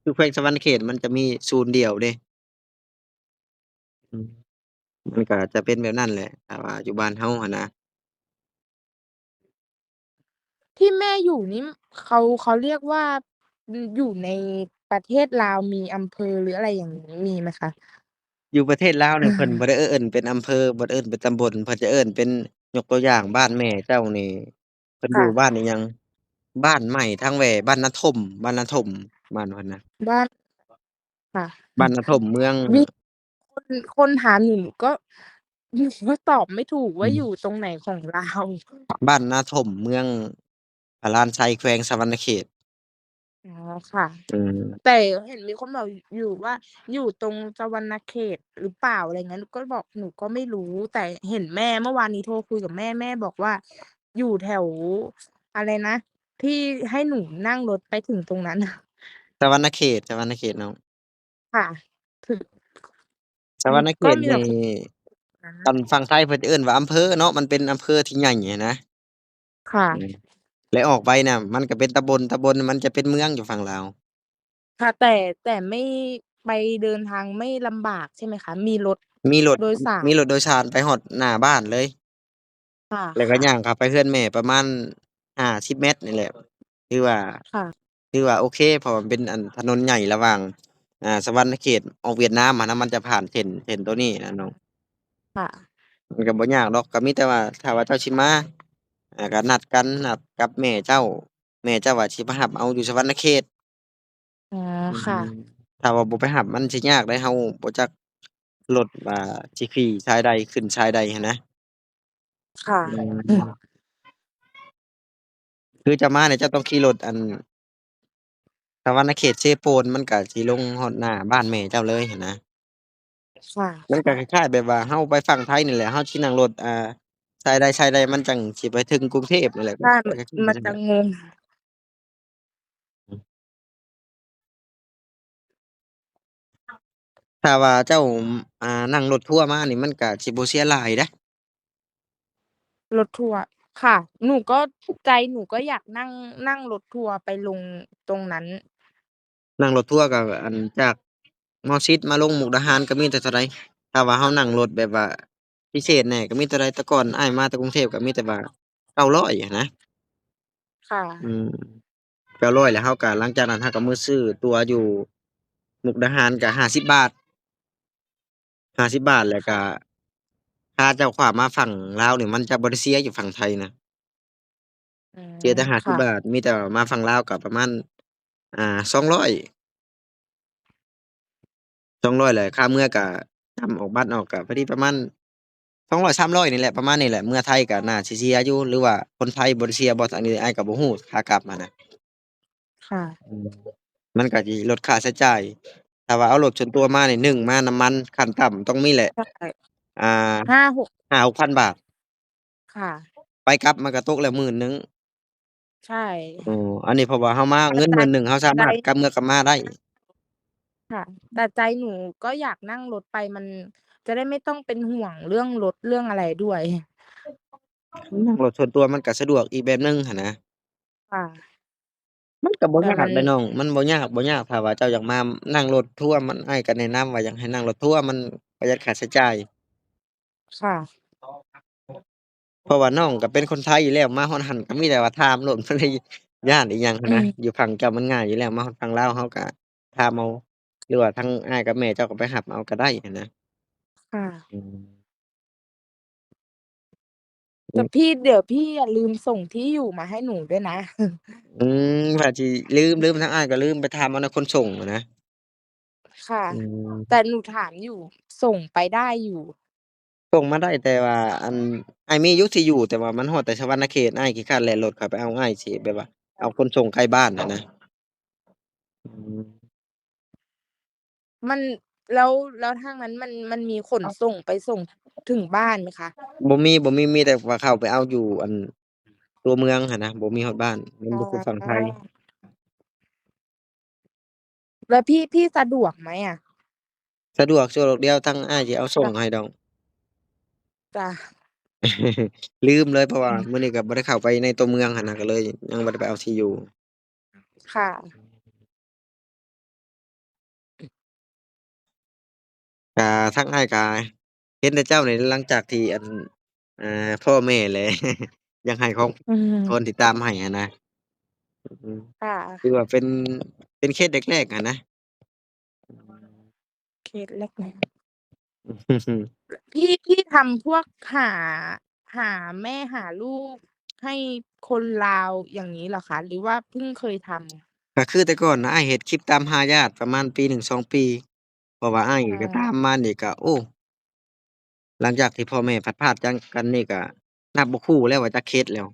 คือแขวงสะหวันนะเขตมันจะมีศูนย์เดียวเด้ อืม มันก็จะเป็นแบบนั้นแหละ ถ้าว่าอยู่บ้านเฮาหั้นนะ ที่แม่อยู่นี่ เขา เขาเรียกว่า อืม อยู่ในประเทศลาวมีอำเภอหรืออะไรอย่างงี้ มีไหมคะ? อยู่ประเทศลาวนี่ เพิ่นบ่ได้เอิ้นเป็นอำเภอ บ่ได้เอิ้นเป็นตำบล เพิ่นจะเอิ้นเป็น ยกตัวอย่างบ้านแม่เจ้านี่ เพิ่นอยู่ ค่ะ บ้านอิหยัง บ้านใหม่ทางแหว่ บ้านนาท่ม บ้านนาท่ม บ้านเพิ่นนะ บ้าน ค่ะ บ้านนาท่มเมือง มีคน คนถามหนู หนูก็ หนูก็ตอบไม่ถูกว่า อืม อยู่ตรงไหนของลาว บ้านนาท่ม เมืองพระลานไชย แขวงสะหวันนะเขต อ๋อ ค่ะ อืม แต่เห็นมีคนบอกอยู่ว่า อยู่ตรงสะหวันนะเขตหรือเปล่า อะไรเงี้ย หนูก็บอกหนูก็ไม่รู้ แต่เห็นแม่ เมื่อวานนี้โทรคุยกับแม่ แม่บอกว่าอยู่แถว อะไรนะ ที่ให้หนูนั่งรถไปถึงตรงนั้น สะหวันนะเขต สะหวันนะเขตน้อง ค่ะ ถึง สะหวันนะเขต ก็มีแต่คน นี่ อ่า คันฝั่งไทยเพิ่นจะเอิ้นว่าอำเภอเนาะ มันเป็นอำเภอที่ใหญ่หั้นนะ ค่ะ อืม และออกไปน่ะ มันก็เป็นตำบล ตำบลมันจะเป็นเมืองอยู่ฝั่งลาว ค่ะ แต่ แต่ไม่ ไปเดินทางไม่ลำบากใช่ไหมคะ มีรถ มีรถ โดยสาร มีรถโดยสารไปฮอดหน้าบ้านเลย ค่ะ แล้วก็ย่างเข้าไปเฮือนแม่ประมาณห้าสิบเมตรนี่แหละ ถือว่า ค่ะ ถือว่าโอเค เพราะว่ามันเป็น อัน ถนนใหญ่ระหว่าง อ่า สะหวันนะเขตออกเวียดนามหั้นนะ มันจะผ่านเส้น เส้นโตนี้นะน้อง ค่ะ มันก็บ่ยากดอก ก็มีแต่ว่าถ้าว่าเจ้าสิมา อ่า ก็นัดกัน นัดกับแม่เจ้า แม่เจ้าว่าสิมารับเอาอยู่สะหวันนะเขต อ๋อ อืม ค่ะ ถ้าว่าบ่ไปรับมันสิยากเด้ เฮาบ่จักรถว่าสิขี่สายใด ขึ้นสายใดหั้นนะ ค่ะ อืม คือเจ้ามาเนี่ย เจ้าต้องขี่รถ อัน สะหวันนะเขตเซโปน มันก็สิลงฮอดหน้าบ้านแม่เจ้าเลยหั้นนะ ค่ะ มันก็คล้ายๆ แบบว่าเฮาไปฝั่งไทยนี่แหละ เฮาสินั่งรถ อ่า สายใดสายใด มันจั่งสิไปถึงกรุงเทพฯ นั่นแหละ ใช่ มัน มันจะงง อืม อืม ຖ້າວ່າເຈົ້າ ອ່າ ນັ່ງລົດທົວມານີ້ ມັນກະຊິບໍ່ເສຍຫຼາຍເດ້. ລົດທົວ ຄ່ະ ໜູກໍ ໃຈໜູກໍຢາກນັ່ງ ນັ່ງລົດທົວໄປລົງຕົງນັ້ນ. ນັ່ງລົດທົວກໍ ອັນ ຈາກໝໍຊິດມາລົງມຸກດາຫານກໍມີແຕ່ເທົ່າໃດ? ຖ້າວ່າເຮົານັ່ງລົດແບບວ່າພິເສດແດ່ກໍມີເທົ່າໃດ? ແຕ່ກ່ອນອ້າຍມາແຕ່ກຸງເທບກໍມີແຕ່ວ່າເກົ້າຮ້ອຍຫັ້ນນະ. ຄ່ະ ອືມ ເກົ້າຮ້ອຍ ແລ້ວເຮົາກໍ ຫຼັງຈາກນັ້ນເຮົາກໍມາຊື້ຕົ໋ວຢູ່ມຸກດາຫານກໍຫ້າສິບບາດ. ຫ້າສິບບາດ ແລ້ວກະ ຖ້າເຈົ້າຂ້າມມາຝັ່ງລາວນີ້ ມັນຈະບໍ່ໄດ້ເສຍຢູ່ຝັ່ງໄທນະ ອືມ ເສຍແຕ່ຫ້າສິບ ຄ່ະ ບາດ ມີແຕ່ວ່າມາຝັ່ງລາວກໍປະມານ ອ່າ ສອງຮ້ອຍ ສອງຮ້ອຍ ແລ້ວຄ່າເມືອກໍ ຈຳອອກບັດອອກກໍພໍດີປະມານສອງຮ້ອຍ ສາມຮ້ອຍນີ້ແຫຼະ ປະມານນີ້ແຫຼະ. ເມືອໄທກໍໜ້າຊິເສຍຢູ່ ຫຼືວ່າຄົນໄທບໍ່ໄດ້ເສຍບໍ່ ອັນນີ້ອ້າຍກໍບໍ່ຮູ້ ຂາກັບຫັ້ນນະ. ຄ່ະ ອືມ ມັນກໍຊິລົດຄ່າໃຊ້ຈ່າຍ. ຖ້າວ່າເອົາລົດສ່ວນຕົວມານີ້ ໜຶ່ງມານ້ຳມັນຂັ້ນຕ່ຳຕ້ອງມີແຫຼະ ໃຊ່ ອ່າ ຫ້າຫົກ ຫ້າຫົກພັນບາດ. ຄ່ະ ໄປກັບມັນກໍຕົກແລ້ວໝື່ນໜຶ່ງ. ໃຊ່ ອໍ ອັນນີ້ເພາະວ່າເຮົາມາ ແຕ່ ເງິນໝື່ນໜຶ່ງ ເຮົາສາມາດ ໃຈ ກັບເມືອກັບມາໄດ້. ຄ່ະ ແຕ່ໃຈໜູກໍຢາກນັ່ງລົດໄປ ມັນຈະໄດ້ໄມ່ຕ້ອງເປັນຫ່ວງເລື່ອງລົດເລື່ອງອະໄລດ້ວຍ. ນັ່ງລົດສ່ວນຕົວມັນກໍສະດວກອີກແບບໜຶ່ງຫັ້ນນະ. ຄ່ະ ມັນກໍບໍ່ຍາກເດ້ນ້ອງ ແຕ່ມັນ ມັນບໍ່ຍາກ ບໍ່ຍາກ ຖ້າວ່າເຈົ້າຢາກມານັ່ງລົດທົວ ມັນ ອ້າຍກໍແນະນຳວ່າຢາກໃຫ້ນັ່ງລົດທົວ ມັນປະຢັດຄ່າໃຊ້ຈ່າຍ. ຄ່ະ ເພາະວ່ານ້ອງກໍເປັນຄົນໄທຢູ່ແລ້ວ ມາຮອດຫັ້ນກໍມີແຕ່ວ່າຖາມໂລດ ບໍ່ໄດ້ຢ້ານອີ່ຫຍັງຫັ້ນນະ. ອືມ ຢູ່ຝັ່ງເຈົ້າມັນງ່າຍຢູ່ແລ້ວ ມາຮອດຝັ່ງລາວເຮົາກໍຖາມເອົາ ຫຼືວ່າທາງອ້າຍກັບແມ່ເຈົ້າກໍໄປຮັບເອົາກໍໄດ້ຫັ້ນນະ. ຄ່ະ ອືມ ແຕ່ ອືມ ພີ່ ດຽວພີ່ຢ່າລືມສົ່ງທີ່ຢູ່ມາໃຫ້ໜູດ້ວຍນະ. ອືມ ວ່າຊິລືມ ລືມ ທາງອ້າຍກໍລືມໄປຖາມເອົານຳຄົນສົ່ງຫັ້ນນະ. ຄ່ະ ອືມ ແຕ່ໜູຖາມຢູ່ ສົ່ງໄປໄດ້ຢູ່ ສົ່ງມາໄດ້ ແຕ່ວ່າ ອັນ ອ້າຍມີຢູ່ທີ່ຢູ່ ແຕ່ວ່າມັນຮອດແຕ່ສະຫວັນນະເຂດ ອ້າຍຂີ້ຄ້ານແລ່ນລົດເຂົ້າໄປເອົາ ອ້າຍຊິແບບວ່າເອົາຂົນສົ່ງໃກ້ບ້ານຫັ້ນນະ. ອືມ ມັນ ແລ້ວ ແລ້ວທາງນັ້ນມັນ ມັນມີຂົນ ເອົ້າ ສົ່ງໄປສົ່ງເຖິງບ້ານໄໝຄະ? ບໍ່ມີ ບໍ່ມີ ມີແຕ່ວ່າເຂົ້າໄປເອົາຢູ່ ອັນ ຕົວເມືອງຫັ້ນນະ ບໍ່ມີຮອດບ້ານ ມັນ ອໍ ບໍ່ຄືຝັ່ງໄທ. ແລ້ວພີ່ ພີ່ສະດວກໄໝອະ? ສະດວກ ສະດວກ ດຽວທາງອ້າຍຊິເອົາສົ່ງໃຫ້ດອກ. ຈ້າ ລືມເລີຍ ເພາະວ່າ ອືມ ມື້ນີ້ກໍບໍ່ໄດ້ເຂົ້າໄປໃນຕົວເມືອງຫັ້ນນະ ກໍເລີຍຍັງບໍ່ໄດ້ໄປເອົາທີ່ຢູ່. ຄ່ະ ກະທາງອ້າຍກະເຫັນແຕ່ເຈົ້ານີ້ ຫຼັງຈາກທີ່ ອັນ ອ່າ ພໍ່ແມ່ແຫຼະ ຢາກໃຫ້ຂອງ ອືມ ຄົນທີ່ຕາມໃຫ້ຫັ້ນນະ. ອືມ ຄ່ະ ຖືວ່າເປັນ ເປັນເຄສແລກໆຫັ້ນນະ. ເຄສແລກໆ ພີ່ ພີ່ທຳພວກຫາ ຫາແມ່ຫາລູກໃຫ້ຄົນລາວຢ່າງນີ້ເຫລອຄະ ຫຼືວ່າເພິ່ງເຄີຍທຳ? ກະຄືແຕ່ກ່ອນນະ ອ້າຍເຮັດຄລິບຕາມຫາຍາດປະມານປີໜຶ່ງສອງປີ ເພາະວ່າອ້າຍ ອືມ ກໍຕາມມານີ້ກະ ໂອ້ ຫຼັງຈາກທີ່ພໍ່ແມ່ພັດພາກຈາກກັນນີ້ກະນັບບໍ່ຄູ່ແລ້ວວ່າຈັກເຂດແລ້ວ.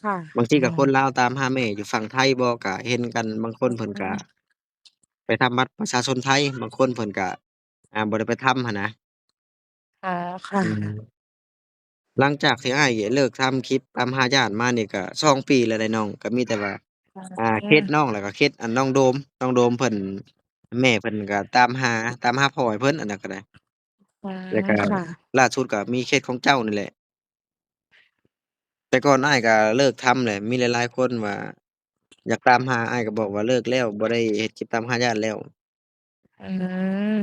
ຄ່ະ ບາງທີກໍ ອືມ ຄົນລາວຕາມຫາແມ່ຢູ່ຝັ່ງໄທບໍ ກະເຫັນກັນ ບາງຄົນເພິ່ນກະ ອືມ ໄປທຳບັດປະຊາຊົນໄທ ບາງຄົນເພິ່ນກະ ອ່າ ບໍ່ໄດ້ໄປທຳຫັ້ນນະ. ອໍ ຄ່ະ ອືມ ຫຼັງຈາກທີ່ອ້າຍເລີກທຳຄລິບຕາມຫາຍາດມານີ້ກະສອງປີແລ້ວເດ້ນ້ອງ ກະມີແຕ່ວ່າ ອໍ ອ່າ ເຄສນ້ອງ ແລ້ວກະເຄສ ອັນ ນ້ອງໂດມ ນ້ອງໂດມເພິ່ນ ແມ່ເພິ່ນກະຕາມຫາ ຕາມຫາພໍ່ໃຫ້ເພິ່ນ ອັນນັ້ນກະໄດ້. ອໍ ແລ້ວກະ ຄ່ະ ລ່າສຸດກະມີເຄສຂອງເຈົ້ານີ້ແຫຼະ. ແຕ່ກ່ອນອ້າຍກໍເລີກທຳແຫຼະ ມີຫຼາຍໆຄົນວ່າຢາກຕາມຫາ ອ້າຍກໍບອກວ່າເລີກແລ້ວ ບໍ່ໄດ້ເຮັດຄລິບຕາມຫາຍາດແລ້ວ. ອືມ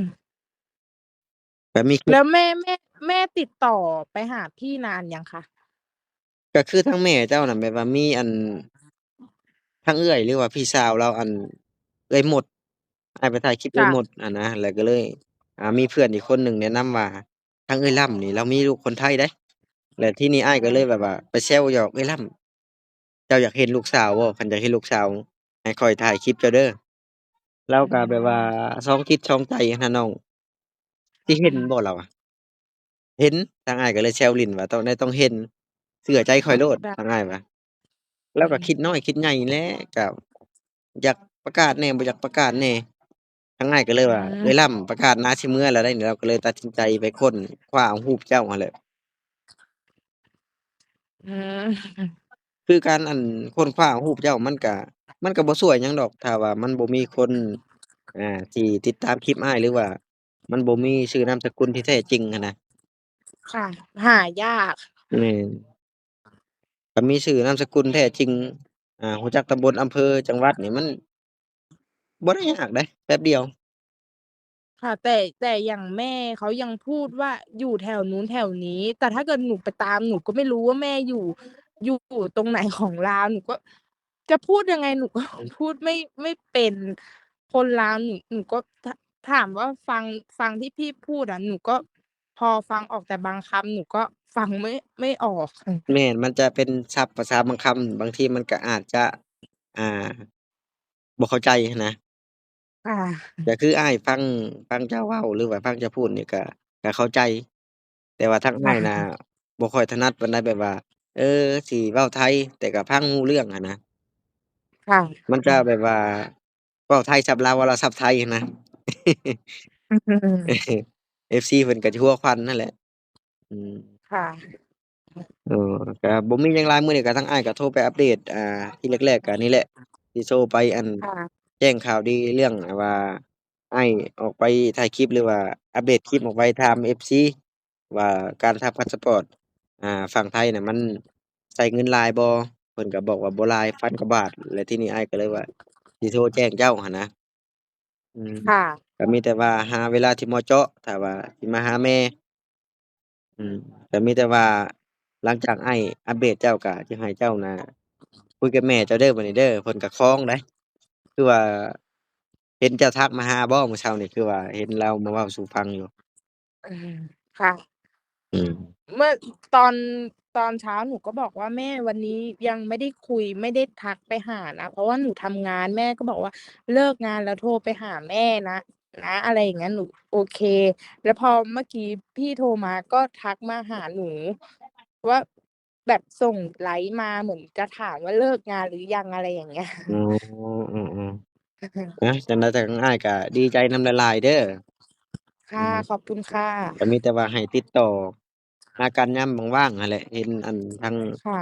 ກໍມີ ແລ້ວແມ່ ແມ່ ແມ່ຕິດຕໍ່ໄປຫາພີ່ນານຍັງຄະ? ກໍຄືທາງແມ່ເຈົ້ານະ ແບບວ່າມີອັນ ທາງເອື້ອຍ ຫຼືວ່າພີ່ສາວລາວ ອັນ ເອື້ອຍມົດ ອ້າຍໄປຖ່າຍຄລິບເອື້ອຍມົດຫັ້ນນະ ແລ້ວກໍເລີຍ ອ່າ ມີເພື່ອນອີກຄົນໜຶ່ງແນະນຳວ່າ ທາງເອື້ອຍລ້ຳນີ້ລາວມີລູກຄົນໄທເດ້ ແລ້ວທີນີ້ອ້າຍກໍເລີຍແບບວ່າໄປແຊວຫຍອກ ເອື້ອຍລ້ຳ ເຈົ້າຢາກເຫັນລູກສາວບໍ່? ຄັນຢາກເຫັນລູກສາວໃຫ້ຂ້ອຍຖ່າຍຄລິບເຈົ້າເດີ. ລາວກໍແບບວ່າ ອືມ ສອງຈິດສອງໃຈຫັ້ນນະນ້ອງ ຊິເຫັນບໍ່ລາວວ່າ. ເຫັນ ທາງອ້າຍກໍເລີຍແຊວຫຼິ້ນວ່າຕ້ອງໄດ້ ຕ້ອງເຫັນ ເຊື່ອໃຈຂ້ອຍໂລດ ທາງອ້າຍວ່າ. ລາວກໍຄິດນ້ອຍຄິດໃຫຍ່ແຫຼະ ກໍຢາກປະກາດແດ່ ບໍ່ຢາກປະກາດແດ່. ທາງອ້າຍກໍເລີຍວ່າ ອືມ ເອື້ອຍລ້ຳປະກາດນາຊິເມືອແລ້ວໃດ໋ ລາວກໍເລີຍຕັດສິນໃຈໄປຄົ້ນຄວ້າເອົາຮູບເຈົ້າຫັ້ນແຫຼະ. ອືມ ຄືການ ອັນ ຄົ້ນຄວ້າເອົາຮູບເຈົ້າ ມັນກະ ມັນກະບໍ່ຊ່ວຍຫຍັງດອກ ຖ້າວ່າມັນບໍ່ມີຄົນ ອ່າ ທີ່ຕິດຕາມຄລິບອ້າຍ ຫຼືວ່າ ມັນບໍ່ມີຊື່ນາມສະກຸນທີ່ແທ້ຈິງຫັ້ນນະ. ค่ะ หายาก ແມ່ນ ຖ້າມີຊື່ນາມສະກຸນແທ້ຈິງ ອ່າ ຮູ້ຈັກຕຳບົນ ອຳເພີ ຈັງຫວັດນີ້ ມັນບໍ່ໄດ້ຍາກເດ້ ແປັບດຽວ. ค่ะ แต่ แต่อย่างแม่เขายังพูดว่าอยู่แถวนู้นแถวนี้ แต่ถ้าเกิดหนูไปตาม หนูก็ไม่รู้ว่าแม่อยู่ อยู่ตรงไหนของลาว หนูก็ จะพูดยังไง หนูก็ อืม พูดไม่ ไม่เป็น คนลาว หนู หนูก็ ถ- ถามว่าฟัง ฟังที่พี่พูดอะ หนูก็พอฟังออก แต่บางคำหนูก็ฟังไม่ ไม่ออก แม่น มันจะเป็นศัพท์ภาษาบางคำ บางทีมันก็อาจจะ อ่า บ่เข้าใจหั้นนะ ค่ะ ก็คืออ้ายฟัง ฟังเจ้าเว้า หรือว่าฟังเจ้าพูดนี่ก็ ก็เข้าใจ แต่ว่าทางอ้ายน่ะ ค่ะ บ่ค่อยถนัดปานใด แบบว่า เออ สิเว้าไทย แต่ก็ฟังรู้เรื่องหั้นนะ ค่ะ มันจะแบบว่า เว้าไทยศัพท์ลาว เว้าลาวศัพท์ไทยหั้นนะ เอฟซี เพิ่นก็สิหัวควันนั่นแหละ อืม ค่ะ เออ ก็บ่มีหยังหลาย มื้อนี้ก็ทางอ้ายก็โทรไปอัปเดต อ่า ทีแรกๆ ก็นี่แหละ ที่โทรไป อัน ค่ะ แจ้งข่าวดีเรื่อง อ่า ว่าอ้ายออกไปถ่ายคลิป หรือว่าอัปเดตคลิปออกไปถามเอฟซี ว่าการทำพาสปอร์ต อ่า ฝั่งไทยน่ะ มันใช้เงินหลายบ่ เพิ่นก็บอกว่าบ่หลาย พันกว่าบาท แล้วทีนี้อ้ายก็เลยว่าสิโทรแจ้งเจ้าหั้นนะ อืม ค่ะ ก็มีแต่ว่าหาเวลาที่เหมาะเจาะ ถ้าว่าสิมาหาแม่ อืม ก็มีแต่ว่าหลังจากอ้ายอัปเดตเจ้า ก็สิให้เจ้าน่ะคุยกับแม่เจ้าเด้อ บัดนี้เด้อ เพิ่นก็คองได๋ คือว่าเห็นเจ้าทักมาหาบ่มื้อเช้านี้ คือว่าเห็นลาวมาเว้าสู่ฟังอยู่ อืม ค่ะ อืม เมื่อตอน ตอนเช้าหนูก็บอกว่า แม่ วันนี้ยังไม่ได้คุย ไม่ได้ทักไปหานะ เพราะว่าหนูทำงาน แม่ก็บอกว่า เลิกงานแล้วโทรไปหาแม่นะ นะ อะไรอย่างเงี้ย หนูโอเค แล้วพอเมื่อกี้พี่โทรมาก็ทักมาหาหนูว่า แบบส่งไลน์มาเหมือนจะถามว่าเลิกงานหรือยัง อะไรอย่างเงี้ย อ๋อ เออๆ นะ จั่งใด๋ทางอ้ายก็ดีใจนำหลายๆ เด้อ ค่ะ อืม ขอบคุณค่ะ ก็มีแต่ว่าให้ติดต่อหากันยามว่างๆ หั้นแหละ เห็นอันทาง ค่ะ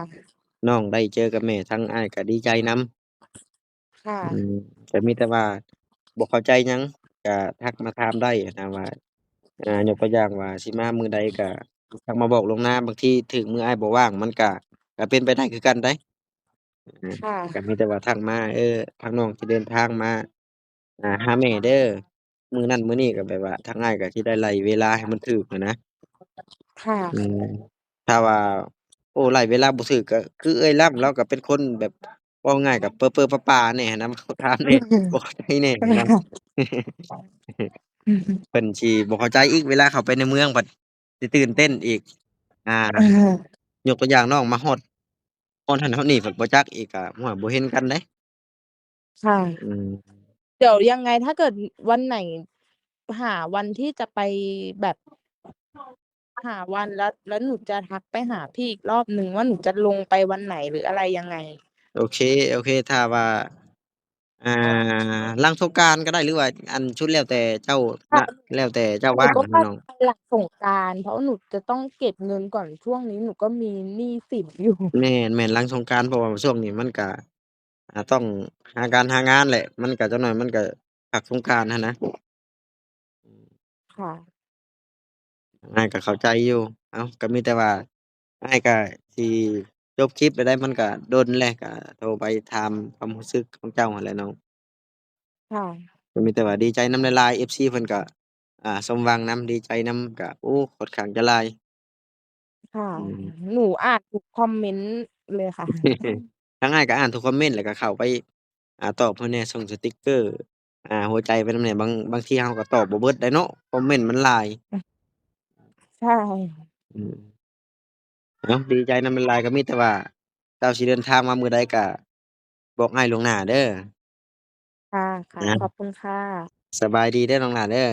น้องได้เจอกับแม่ ทางอ้ายก็ดีใจนำ ค่ะ อืม ก็มีแต่ว่าบ่เข้าใจหยัง ก็ทักมาถามได้หั้นนะว่า อ่า ยกตัวอย่างว่าสิมามื้อใดก็ทักมาบอกล่วงหน้า บางทีถึกมื้ออ้ายบ่ว่าง มันก็ ก็เป็นไปได้คือกันได๋ อืม ค่ะ ก็มีแต่ว่าทักมา เออ ทางน้องสิเดินทางมา อ่า หาแม่เด้อ มื้อนั้นมื้อนี้ ก็แบบว่าทางอ้ายก็สิได้ไล่เวลาให้มันถูกหั้นนะ ค่ะ อืม ถ้าว่า โอ้ ไล่เวลาบ่ถูก ก็คือเอื้อยลำ ลาวก็เป็นคนแบบ เว้าง่ายก็เปอๆ ปาๆ แหน่หั้นนะ ถามแหน่ บ่เข้าใจแหน่หั้นนะ เพิ่นสิบ่เข้าใจอีก เวลาเข้าไปในเมืองบัดสิตื่นเต้นอีก อ่า ยกตัวอย่างน้องมาฮอด ฮอดหั้นฮอดนี่ เพิ่นบ่จักอีก ก็ โอ้ย บ่เห็นกันเด้ ค่ะ อืม เดี๋ยวยังไงถ้าเกิดวันไหน หาวันที่จะไปแบบ หาวันแล้ว แล้วหนูจะทักไปหาพี่อีกรอบหนึ่งว่าหนูจะลงไปวันไหนหรืออะไรยังไง โอเค โอเค ถ้าว่า อ่า หลังสงกรานต์ก็ได้ หรือว่าอันสุดแล้วแต่เจ้า ค่ะ นะ แล้วแต่เจ้าว่าง หนูก็ว่า น้อง หลังสงกรานต์ เพราะหนูจะต้องเก็บเงินก่อน ช่วงนี้หนูก็มีหนี้สินอยู่ แม่นๆ หลังสงกรานต์ เพราะว่าช่วงนี้มันก็ อ่า ต้องหาการหางานแหละ มันก็จักหน่อยมันก็พักสงกรานต์หั้นนะ ค่ะ อ้ายก็เข้าใจอยู่ เอ้า ก็มีแต่ว่า อ้ายก็สิจบคลิปไปได้ มันก็ดนแหละ ก็โทรไปถามความรู้สึกของเจ้าหั้นแหละน้อง ค่ะ ก็มีแต่ว่าดีใจนำหลายๆ เอฟซี เพิ่นก็ อ่า สมหวังนำ ดีใจนำ ก็ โอ้ ค่อนข้างจะหลาย ค่ะ อืม หนูอ่านทุกคอมเมนต์เลยค่ะ ทางอ้ายก็อ่านทุกคอมเมนต์ แล้วก็เข้าไป อ่า ตอบเพิ่นแหน่ ส่งสติกเกอร์ อ่า หัวใจไปนำแหน่ บาง บางทีเฮาก็ตอบบ่เบิดได้เนาะ คอมเมนต์มันหลาย ใช่ อืม เอ้า ดีใจนำหลายๆ ก็มีแต่ว่าเจ้าสิเดินทางมามื้อใดก็บอกอ้ายล่วงหน้าเด้อ ค่ะ ค่ะ นะ ขอบคุณค่ะ สบายดีเด้อน้องหล่าเด้อ